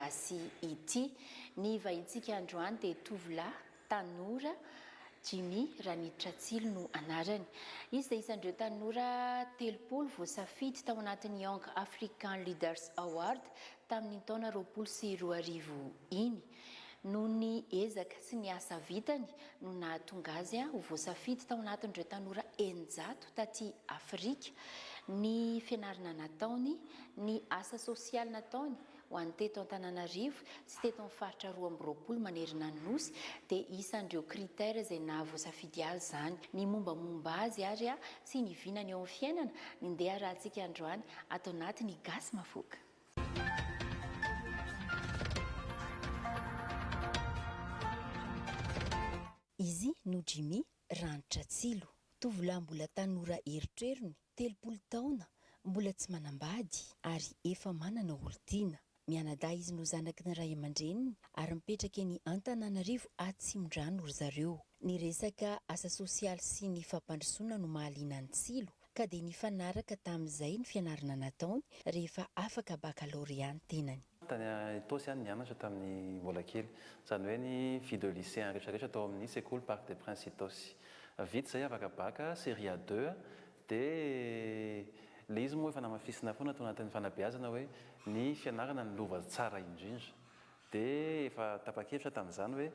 Malagasy ity. Ny vahintsika androany dia tovolahy tanora Jimmy Ranitratsilo no anarany. Izy dia isan'ireo tanora 30 voasafidy tao anatin'ny Young African Leaders Award tamin'iny taona 2020 iny. Noho ny ezaka sy ny asa vitany no nahatonga azy ho voasafidy tao anatin'ireo tanora 600 taty Afrika. Ny fianarana nataony, ny asa sosialy nataony ho an'ny teto Antananarivo sy teto amin'ny faritra 22 manerana ny Nosy dia isan'ireo critères izay nahavoasafidy azy izany. Ny mombamomba azy ary sy ny vinany eo amin'ny fiainana ny ndeha arahantsika androany ato anatin'ny Gasy Mavoaka. Izy no Jimmy Ranitratsilo, tovolahy mbola tanora erotrerony, 30 taona, mbola tsy manambady ary efa manana olon-tiana. Mianadahy izy no zanaky ny ray aman-dreniny ary mipetraka eny Antananarivo Atsimondrano ry zareo. Ny resaka asa sosialy sy ny fampandrosoana no mahaliana an'i Tsilo ka dia nifanaraka tamin'izay ny fianarana nataony rehefa afaka bakalorea ny tenany. Tany Itaosy aho nianatra tamin'ny mbola kely. Izany hoe ny vie de lycéen rehetra rehetra tao amin'ny sekoly Parc des Princes Itaosy. Vita izay afaka bac série A deux dia ilay izy moa efa namafisina foana tao anatin'ny fanabeazana hoe ny fianarana no lova tsara indrindra. Dia efa tapa-kevitra tamin'izany hoe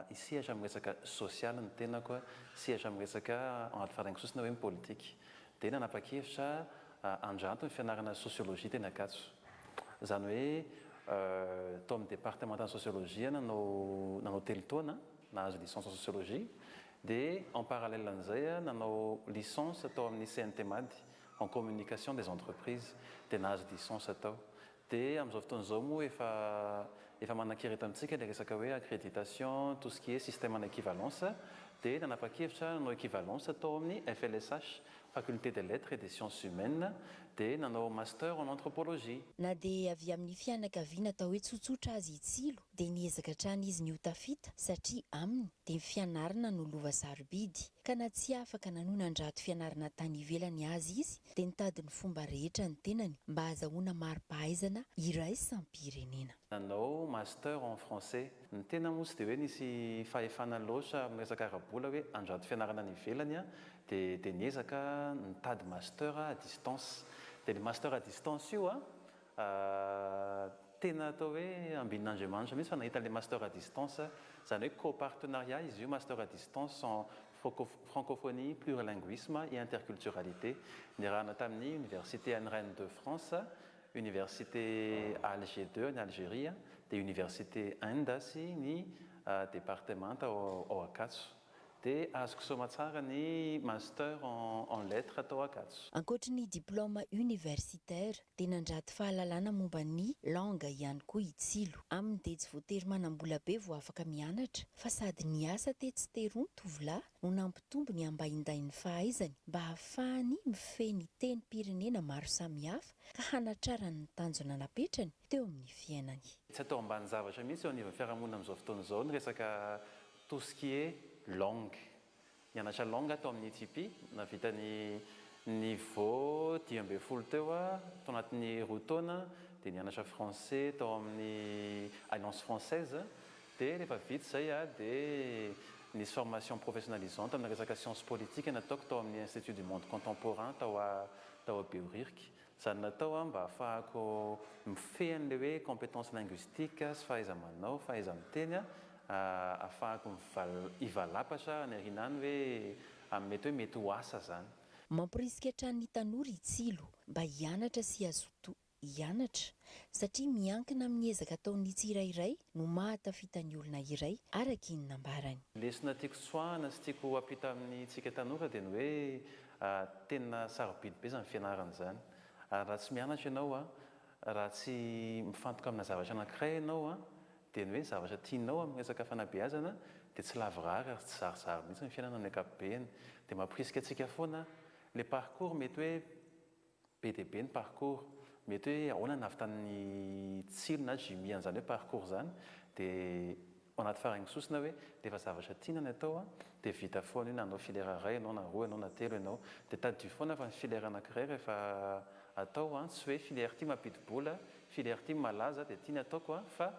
hisehatra amin'ny resaka sosialy ny tenako, hisehatra amin'ny resaka anaty faraingo sosona hoe ny politika. Dia nanapa-kevitra handranto ny fianarana sociologie teny Ankatso. Izany hoe tao amin'ny departemantan'ny sociologie aho nanao nanao telo taona, nahazo licence en sociologie. Dia en parallèle an'izay aho nanao licence tao amin'ny CNTMAD en communication des entreprises, dia nahazo licence tao. Dia amin'izao fotoana izao moa efa efa manan-kery eto amintsika ilay resaka hoe accréditation, tout ce qui est système ana équivalence, dia nanapa-kevitra aho nanao équivalence tao amin'ny FLSH, Faculté des Lettres et des Sciences Humaines, dia nanao Master en Anthropologie. Na dia avy amin'ny fianakaviana atao hoe tsotsotra aza i Tsilo dia niezaka hatrany izy ny ho tafita satria aminy dia ny fianarana no lova sarobidy ka na tsy afaka nanohy nandrato fianarana tany ivelany aza izy dia nitady ny fomba rehetra ny tenany mba hahazahoana mari-pahaizana iraisam-pirenena. Nanao Master en français. Ny tena moa tsy dia hoe nisy fahefana loatra amin'ny resaka ara-bola hoe handrato fianarana any ivelany dia dia niezaka nitady Master à distance. Dia ilay Master à distance io an, tena atao hoe ambinin'Andriamanitra mihitsy fa nahita an'ilay Master à distance, izany hoe co-partenariat izy io Master à distance en Francophonie, plurilinguisme et interculturalité, niarahana tamin'ny Université an'i Rennes de France, Université Alger deux any Algerie, dia Université Inde sy ny departemanta ao Ankatso. Dia azoko soamatsara ny Master en Lettres tao Ankatso. Ankoatry ny diplaoma universitaire dia nandrato fahalalana momba ny langue ihany koa i Tsilo. Aminy dia tsy voatery manam-bola be vao afaka mianatra fa sady niasa tetsy teroa ny tovolahy no nampitombo ny ambaindain'ny fahaizany mba hahafahany mifehy ny tenim-pirenena maro samihafa ka hanatrarany ny tanjona napetrany teo amin'ny fiainany. Tsy atao ambanin-javatra mihitsy eo anivon'ny fiarahamonina amin'izao fotoana izao ny resaka tout ce qui est langue. Nianatra langue aho tao amin'ny ETP, nahavita ny niveau 15 teo aho tao anatin'ny roa taona, dia nianatra français tao amin'ny Alliance Française, dia rehefa vita izay aho dia nisy formation professionnalisante amina resaka sciences politiques nataoko tao amin'ny Institut du monde contemporain tao tao Behoririka. Izany natao mba hahafahako mifehy an'ilay hoe compétence linguistique sy fahaiza-manao, fahaiza-miteny ahafahako hivalapatra any aoriana any hoe amin'ny mety hoe mety ho asa izany. Mamporisika hatrany ny tanora i Tsilo mba hianatra sy hazoto hianatra satria miankina amin'ny ezaka ataon'ny tsirairay no mahatafita ny olona iray araky ny nambarany. Lesona tiako tsoahana sy tiako hampita amintsika tanora dia ny hoe tena sarobidy be izany fianarana izany. Ary raha tsy mianatra ianao an, raha tsy mifantoka amina zavatra anankiray ianao an, dia ny hoe zavatra tianao amin'ny resaka fanabeazana dia tsy lavorary ary tsy zarizary mihitsy ny fiainana amin'ny ankapobeny. Dia mampirisika antsika foana ilay parcours mety hoe Be dia be ny parcours. Mety hoe ahoana ny nahavitan'i Tsilo na Jimmy an'izany hoe parcours izany, dia ao anaty faraingo sosona hoe rehefa zavatra tiana ny atao dia vita foana io na hanao filière iray ianao na roa ianao na telo ianao. Dia tadidio foana fa ny filière anankiray rehefa atao tsy hoe filière ity mampidi-bola, filière ty malaza dia tia ny ataoko a, fa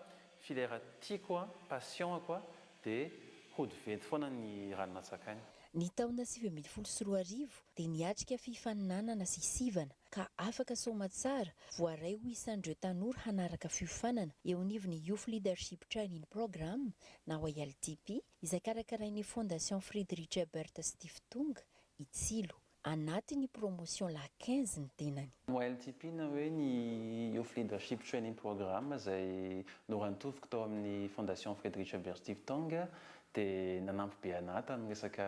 filière tiako a, passion-ako a, dia hody venty foana ny rano natsakainy. Ny taona 2019 dia niatrika fifaninanana sy sivana ka afaka soamatsara, voaray ho isan'ireo tanora hanaraka fiofanana eo anivon'ny Youth Leadership Training Program na YLTP, izay karakarain'ny Fondation Friedrich Ebert Stiftung i Tsilo, anatin'ny promotion la 15 ny tenany. YLTP na hoe ny Youth Leadership Training Program izay norantoviko tao amin'ny Fondation Friedrich Ebert Stiftung dia nanampy be anahy tamin'ny resaka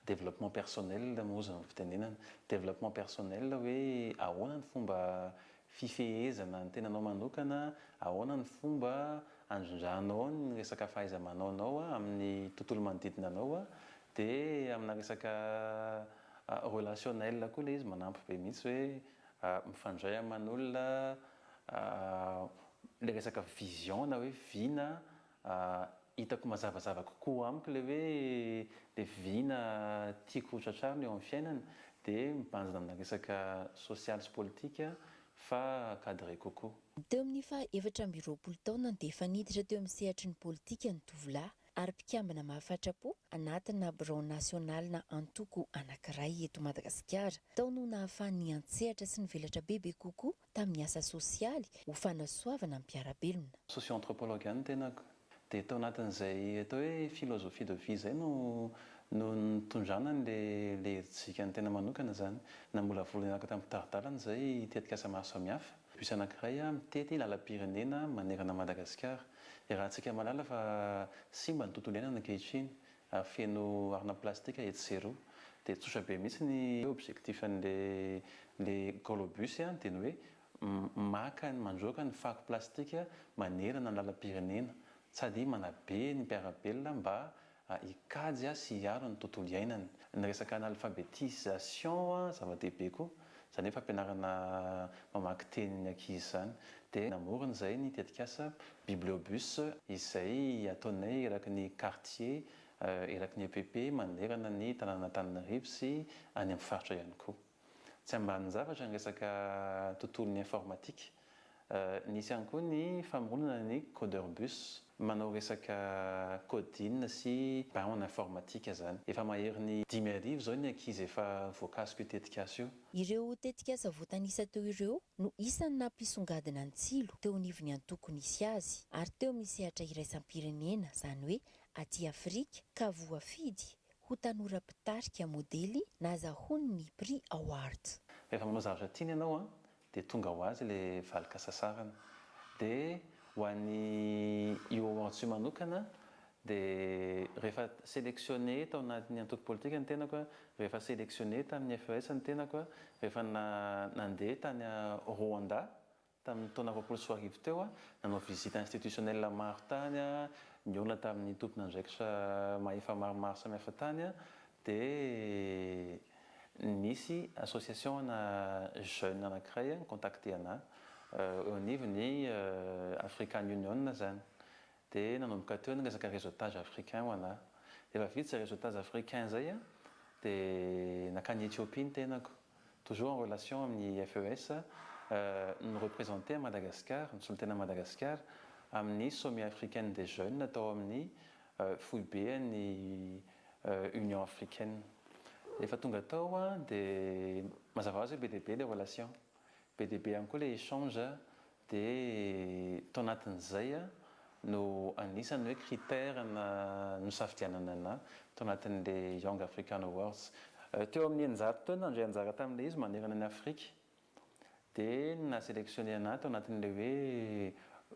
développement personnel moa zany fitenenana. Développement personnel hoe ahoana ny fomba fifehezana ny tenanao manokana, ahoana ny fomba andrindranao ny resaka fahaiza-manaonao amin'ny tontolo manodidina anao, dia amina resaka relationnel koa ilay izy manampy be mihitsy hoe mifandray aman'olona, ilay resaka vision na hoe vina hitako mazavazava kokoa amiko ilay hoe le vina tiako ho tratrarina eo amin'ny fiainana, dia mibanjina amina resaka sosialy sy politika fa cadré kokoa. Teo amin'ny faha 24 taonany dia efa niditra teo amin'ny sehatry ny politika ny tovolahy, ary mpikambana mahafatra-po anatina birao nasionalina antoko anankiray eto Madagasikara. Tao no nahafahany niantsehatra sy nivelatra bebe kokoa tamin'ny asa sosialy ho fanasoavana ny mpiara-belona. Socio-anthropologue ihany ny tenako. Dia tao anatin'izay atao hoe philosophie de vie izay no no nitondrana an'ilay ilay herijika ny tena manokana izany. Namolavola niaraka tamin'ny mpitari-dalana izay tetikasa maro samihafa. Bus anankiray mitety lalam-pirenena manerana an'i Madagasikara. Iarahantsika mahalala fa simba ny tontolo iainana ankehitriny ary feno harona plastika etsy sy eroa. Dia tsotra be mihitsy ny objectif an'ilay ilay Golobus dia ny hoe maka ny mandroaka ny fako plastika manerana ny lalam-pirenena sady manabe ny mpiara-belona mba hikajy sy hiaro ny tontolo iainany. Ny resaka analphabétisation zava-dehibe koa, izany hoe fampianarana mamaky teny ny ankizy izany. Dia namorona izay ny tetikasa Bibliobus izay ataonay eraky ny quartier, eraky ny EPP manerana ny tanànan'Antananarivo sy any amin'ny faritra ihany koa. Tsy ambanin-javatra ny resaka tontolon'ny informatique. Nisy ihany koa ny famoronana ny codeur bus, manao resaka coding sy bain en informatique izany. Efa maherin'ny 5000 izao ny ankizy efa voakasika io tetikasa io. Ireo tetikasa voatanisa teo ireo no isan'ny nampisongadina ny Tsilo teo anivon'ny antoko nisy azy, ary teo amin'ny sehatra iraisam-pirenena, izany hoe aty Afrika, ka voafidy ho tanora mpitarika modely nahazahoany ny Prix Award. Rehefa manao zavatra tiana ianao an, dia tonga ho azy ilay valin-kasasarana. Dia ho an'ny io awards io manokana dia rehefa sélectionné tao anatin'ny antoko politika ny tenako, rehefa sélectionné tamin'ny FES ny tenako, rehefa nandeha tany Rwanda tamin'ny taona 2020 teo, nanao visite institutionnelle maro tany, nihaona tamin'ny tompon'andraikitra mahefa maromaro samihafa tany, dia nisy association ana jeune anankiray nicontacté anahy eo anivon'ny African Union zany. Dia nanomboka teo ny resaka réseautage africain ho anahy. Rehefa vita izay réseautage africain zay, dia nankany Éthiopie ny tenako, toujours en relation amin'ny FES, ni-représenter à Madagascar, nisolo tena Madagascar amin'ny sommet africaine des jeunes atao amin'ny foiben'ny Union africaine. Rehefa tonga tao dia mazava ho azy hoe be dia be ilay relation, be dia be ihany koa ilay échange. Dia tao anatin'izay no anisan'ny hoe critère na nosafidianana anahy tao anatin'ilay Young African Awards. Teo amin'ny 600 teo nandray anjara tamin'ilay izy manerana ny Afrika, dia na-sélectionné anahy tao anatin'ilay hoe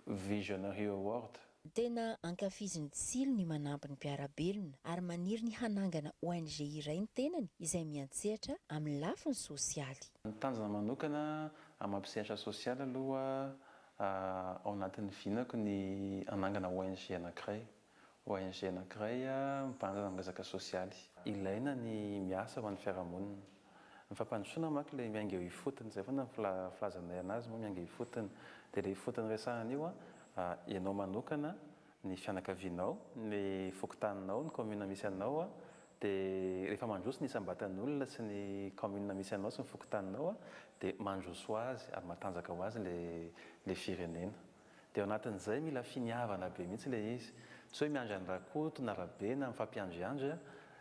Visionary Award. Tena ankafizin'ny Tsilo ny manampy ny mpiara-belona, ary maniry ny hanangana ONG iray ny tenany izay miantsehatra amin'ny lafiny sosialy. Ny tanjona manokana amin'ny mampisehatra sosialy aloha, ao anatin'ny vinako ny hanangana ONG anankiray. ONG anankiray mibanjina amin'ny resaka sosialy. Ilaina ny miasa ho an'ny fiarahamonina. Ny fampandrosoana manko ilay miainga eo ifotony, izay foana ny filazanay anazy moa, miainga ifotony. Dia ilay ifotony resahana io, ianao manokana, ny fianakavianao, ny fokontaninao, ny commune misy anao, dia rehefa mandroso ny isam-batan'olona sy ny commune misy anao sy ny fokontaninao, dia mandroso ho azy ary matanjaka ho azy ilay ilay firenena. Dia ao anatin'izay mila finiavana be mihitsy ilay izy. Tsy hoe miandry an'i Rakoto na Rabe na mifampiandriandry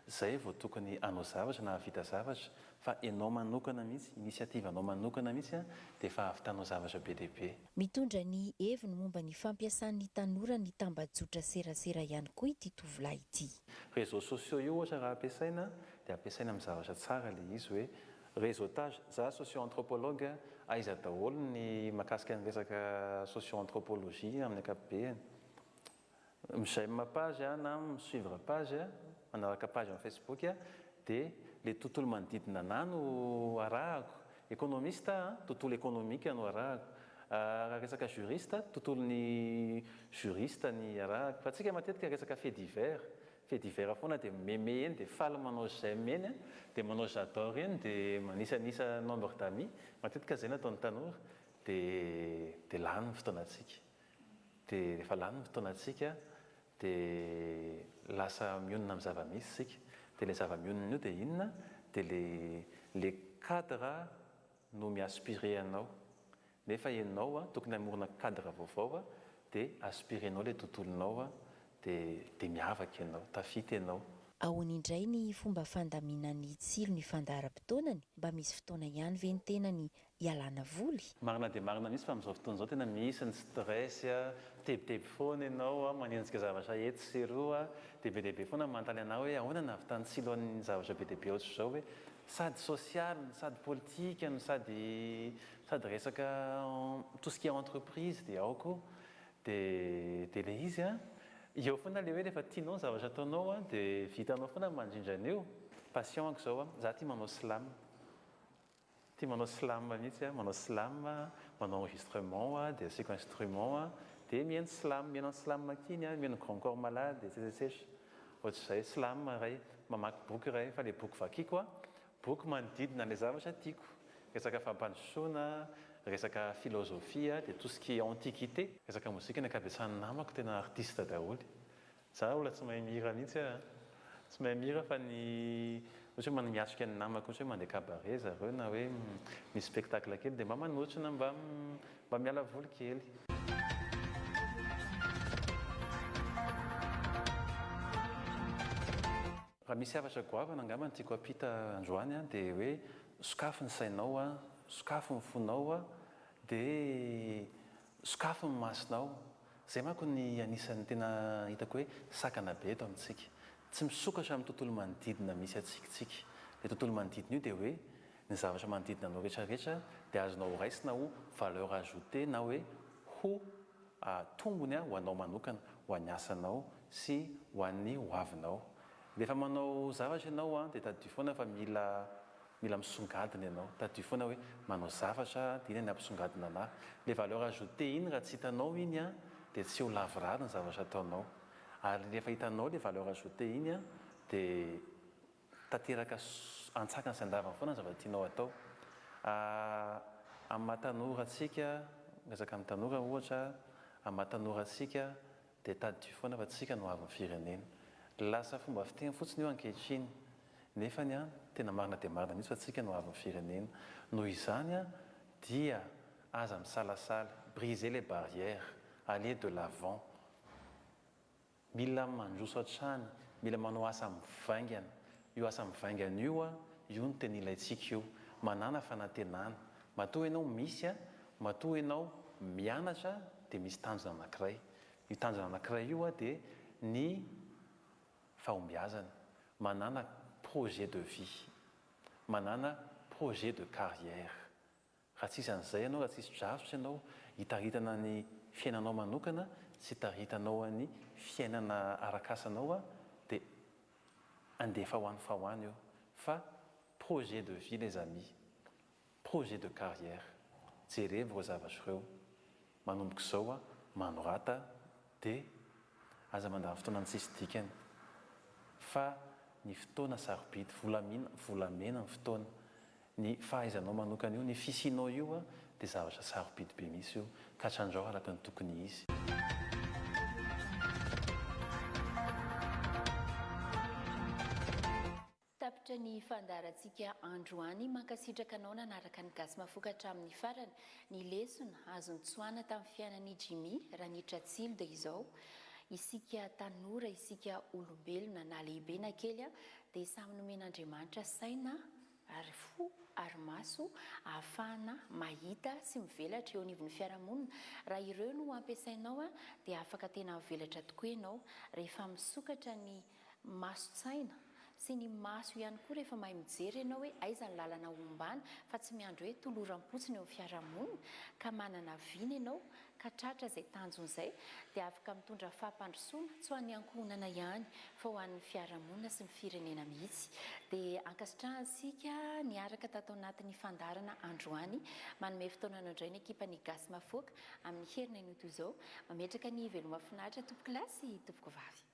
izay vao tokony hanao zavatra na hahavita zavatra fa ianao manokana mihitsy, initiative anao manokana mihitsy dia efa hahavitanao zavatra be dia be. Mitondra ny heviny momba ny fampiasan'ny tanora ny tambajotra serasera ihany koa ity tovolahy ity. Réseaux sociaux io ohatra raha ampiasaina dia ampiasaina amin'ny zavatra tsara ilay izy hoe réseautage, za socio anthropologue aiza daholo ny mahakasika ny resaka socio anthropologie amin'ny ankapobeny, mi-j'aime page aho na mi-suivre page, manaraka page amin'ny facebook dia le tontolo manodidina anah no arahako, économiste aho an, tontolo économique no arahako, raha resaka juriste, tontolon'ny juriste ny arahako, fa tsika matetika resaka fait divers, Fait divers foana dia meme eny dia faly manao j'aime eny an, dia manao j'adore eny dia manisanisa nombre d'amis, matetika izay no ataon'ny tanora, dia dia lany ny fotoanantsika. Dia rehefa lany ny fotoanantsika dia lasa mionona amin'ny zava-misy isika. Dia ilay zava-mionona io dia inona? Dia ilay ilay cadre no mi-aspirer anao. Nefa ianao tokony hamorona cadre vaovao dia aspirer-nao ilay tontolonao dia dia miavaka ianao, tafita ianao. Ahoana indray ny fomba fandaminan'i Tsilo ny fandaharam-potoanany? Mba misy fotoana ihany ve ny tenany hialana voly? Marina dia marina mihitsy fa amin'izao fotoana izao tena misy ny stress, mitebiteby foana ianao, manenjika zavatra etsy sy eroa, dia be dia be foana ny manontany anah hoe ahoana no nahavitan'i Tsilo an'ny zavatra be dia be ohatr'izao hoe sady sosialy no sady politika no sady sady resaka tout ce qui est entreprise dia ao koa dia dia ilay izy an, eo foana ilay hoe rehefa tianao ny zavatra ataonao an dia vitanao foana ny mandrindra an'io. Passion-ko izao an, za tia manao slam, tia manao slam mihitsy aho, manao slam, manao enregistrement aho dia asiako instrument aho dia mihaino slam, mihaino an'i slam kiny aho, mihaino grand corps malade etc etc ohatr'izay, slam iray, mamaky boky iray fa ilay boky vakiko an, Boky manodidina ilay zavatra tiako. Resaka fampandrosoana, resaka filozofia, dia tout ce qui est antiquité. Resaka mozika ny ankabetsahan'ny namako tena artiste daholo. Za olona tsy mahay mihira mihitsy aho an. Tsy mahay mihira fa ny ohatra hoe miatrika ny namako ohatra hoe mandeha cabaret zareo na hoe misy spectacle kely dia mba manotrona mba mba miala voly kely. Raha misy hafatra goavana angamba no tiako hampita androany dia hoe sokafy ny sainao, sokafy ny fonao dia sokafy ny masonao. Izay manko ny anisan'ny tena hitako hoe sakana be eto amintsika. Tsy misokatra amin'ny tontolo manodidina misy antsika tsika. Ilay tontolo manodidina io dia hoe ny zavatra manodidina anao rehetra rehetra dia azonao raisina ho valeur ajoutée na hoe ho tombony ho anao manokana, ho an'ny asanao sy ho an'ny hoavinao. Rehefa manao zavatra ianao dia tadidio foana fa mila mila misongadina ianao. Tadidio foana hoe manao zavatra dia inona ny hampisongadina anà. Ilay valeur ajoutée iny raha tsy hitanao iny dia tsy ho lavorary ny zavatra ataonao. Ary rehefa hitanao ilay valeur ajoutée iny dia tanteraka antsakany sy andavany foana ny zavatra tianao atao. Amin'ny maha tanora antsika, miresaka amin'ny tanora ohatra, amin'ny maha tanora antsika dia tadidio foana fa tsika no havin'ny firenena. Lasa fomba fiteny fotsiny io ankehitriny, nefany an, tena marina dia marina mihitsy fa tsika no havin'ny firenena. Noho izany an, dia aza misalasala, briser les barrières, aller de l'avant. Mila mandroso hatrany, mila manao asa mivaingana. Io asa mivaingana io an, io no tena ilaintsika io. Manàna fanantenana. Matoa ianao misy an, matoa ianao mianatra dia misy tanjona anankiray. Io tanjona anankiray io an dia ny fahombiazana. Manàna projet de vie. Manàna projet de carrière. Raha tsisy an'izay ianao, raha tsisy drafitra ianao hitaritana ny fiainanao manokana sy hitaritanao ny fiainana arak'asanao dia andefa ho any fa ho any io. Fa projet de vie les amis, projet de carrière, jerevo ireo zavatra ireo, manomboka izao manorata dia aza mandany fotoana amin'ny tsisy dikany fa ny fotoana sarobidy, volamena, volamena ny fotoana. Ny fahaizanao manokana io, ny fisianao io dia zavatra sarobidy be mihitsy io, ka trandrao araka ny tokony izy. Tapitra ny. ny fandaharantsika androany. Mankasitraka anao nanaraka ny Gasy Mahafoka hatramin'ny farany. Ny lesona azo notsoahina tamin'ny fiainan'i Jimmy Ranitratsilo dia izao, Isika tanora, isika olombelona na lehibe na kely dia samy nomen'Andriamanitra saina ary fo ary maso ahafahana mahita sy mivelatra eo anivon'ny fiarahamonina. Raha ireo no ampiasainao dia afaka tena mivelatra tokoa ianao. Rehefa misokatra ny mason-tsaina sy ny maso ihany koa rehefa mahay mijery ianao hoe aiza ny lalana hombana fa tsy miandry hoe toloram-potsiny eo amin'ny fiarahamonina ka manana vina ianao ka tratra izay tanjona izay dia afaka mitondra fampandrosoana tsy ho an'ny ankohonana ihany fa ho an'ny fiarahamonina sy ny firenena mihitsy. Dia ankasitrahantsika niaraka tato anatin'ny fandaharana androany. Manome fotoana anao indray ny ekipan'ny Gasy Mafoaka amin'ny herinanio toy izao. Mametraka ny veloma finaritra tompokolahy sy tompokovavy.